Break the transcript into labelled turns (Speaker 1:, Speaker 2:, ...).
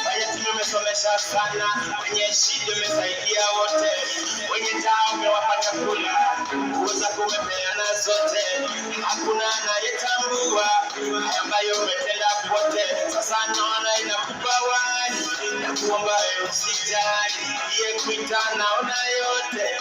Speaker 1: Mayatima umesomesha sana, wenye shida umesaidia wote, wenye njaa umewapa chakula, nguo zako umepeana zote, hakuna anayetambua haya ambayo umetenda pote. Sasa naona inakupa wani na kuomba wewe usijali, iye kuita naona yote.